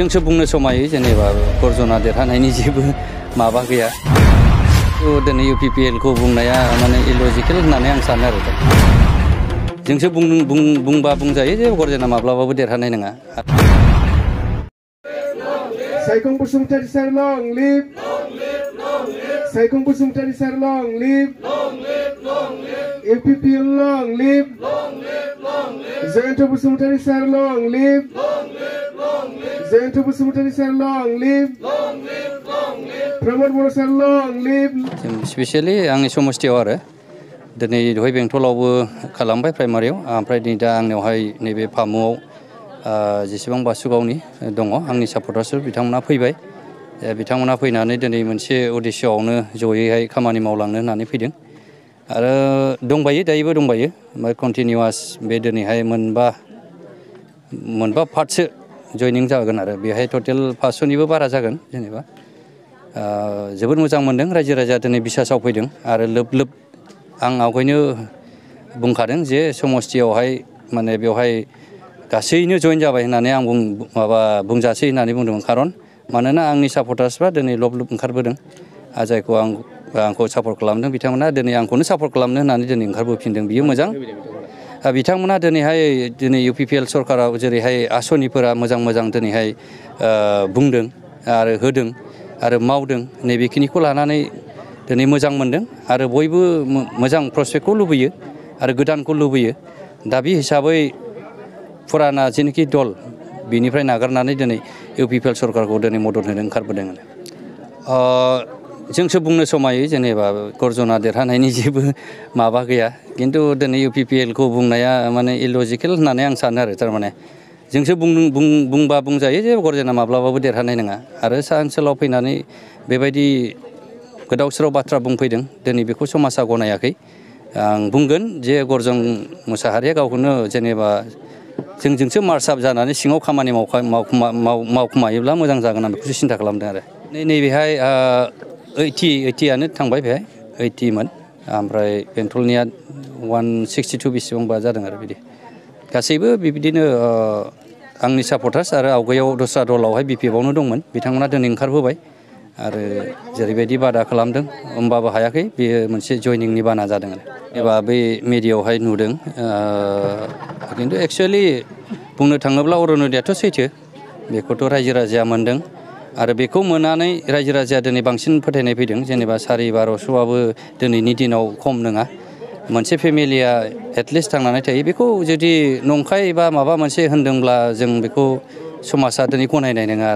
जोंसो बुंनो समायो जेनेबा गर्जना देरहानायनि जेबो माबा गैया दिनै UPPL खौ बुंनाया माने इलजिकेल होननानै आं सानो आरो जोंसो बुंबा बुंजायो जे गर्जना माब्लाबाबो देरहानाय नङा Saikong Bsumtari sir long live Saikong Bsumtari sir long live UPPL long live Jayanto Bsumtari sir long live Jayanto Bsumtari sir long live Pramod Boro sir long live specially आंनि समस्थियाव आरो दिनै दहाय बेंटलावबो खालामबाय प्राइमारियाव ओमफ्राय दिनै दा आंनियावहाय नैबे फामुआव जेसेबां बासुगावनि दङ आंनि सापर्टार्सफोर बिथांमोना फैबाय बिथांमोना फैनानै दिनै मोनसे उद्देश्यआवनो जयैहाय खामानि मावलांनो होननानै फैदों आरो दंबायो दायोबो दंबायो ओमफ्राय कन्टिनिउआस बे दिनैहाय मोनबा पार्टसो जयनिं जागोन आरो बेहाय टटेल 500निबो बारा जागोन जेनेबा जोबोद मोजां मोनदों रायजो राजा दिनै बिसासाव फैदों आरो लोब आं आवगायनो बुंखादों जे समस्थियावहाय माने बेवहाय गासैनो जइन जाबाय होननानै आं बुंजासै होननानै बुंदोंमोन खारन मानोना आंनि सापर्टार्सफ्रा दिनै लब ओंखारबोदों जायखौ आंखौ सापर्ट खालामदों बिथांमोना दिनै आंखौनो सापर्ट खालामनो होननानै दिनै ओंखारबोफिनदों बियो मोजां बिथांमोना दिनै UPPL सरकाराव जेरैहाय आसनिफोरा मोजां दिनैहाय बुंदों आरो होदों आरो मावदों नैबेखिनिखौ लानानै दिनै मोजां मोनदों आरो बयबो मोजां प्रस्पेक्टखौ लुबैयो आरो गोदानखौ लुबैयो दा बे हिसाबै फुराना जेनोखि दल बिनिफ्राय नागारनानै दिनै UPPL सरकारखौ दिनै मदद होनो ओंखारबोदों जोंसो बुंनो समायो जेनेबा गर्जना देरहानायनि जेबो माबा गैया खिन्थु दिनै UPPL खौ बुंनाया माने इलजिकेल होननानै आं सानो आरो थारमाने जोंसो बुंबा बुंजायो जे गर्जना माब्लाबाबो देरहानाय नङा आरो सा ओनसोलाव फैनानै बेबायदि गोदाव सोराव बाथ्रा बुंफैदों दिनै बेखौ समाजा गनायाखै आं बुंगोन जे गर्जन मुसाहारिया गावखौनो जेनेबा जोंजोंसो मार्च आप जानानै सिङाव खामानि मावखुमायोब्ला मोजां जागोन आं बेखौसो सिन्था खालामदों आरो नैबेहाय 80आनो थांबाय बेहाय 80मोन ओमफ्राय बेंटलनिया 162 बेसेबांबा जादों आरो बिदि गासैबो बिदिनो आंनि सापर्टार्स आरो आवगायाव दस्रा दलावहाय BPFआवनो दंमोन बिथांमोना दिनै ओंखारबोबाय आरो जेरैबायदि बादा खालामदों होमबाबो हायाखै बेयो मोनसे जयनिंनि बाना जादों आरो एबा बै मिडियायावहाय नुदों खिन्थु एक्सुवेलि बुंनो थाङोब्ला अरुनदयाथ' सैथो बेखौथ' रायजो राजाया मोनदों आरो बेखौ मोननानै रायजो राजाया दिनै बांसिन फोथायनाय फैदों जेनेबा 1250आबो दिनैनि दिनाव खम नङा मोनसे फेमिलिया एटलिस्ट थांनानै थायो बेखौ जुदि नंखाय बा माबा मोनसे होनदोंब्ला जों बेखौ समाजा दिनै गनायनाय नङा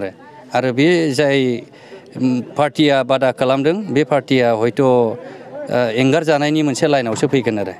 आरो बे जाय पार्टिया बादा खालामदों बे पार्टिया हयथ' एंगारजानायनि मोनसे लाइनावसो फैगोन आरो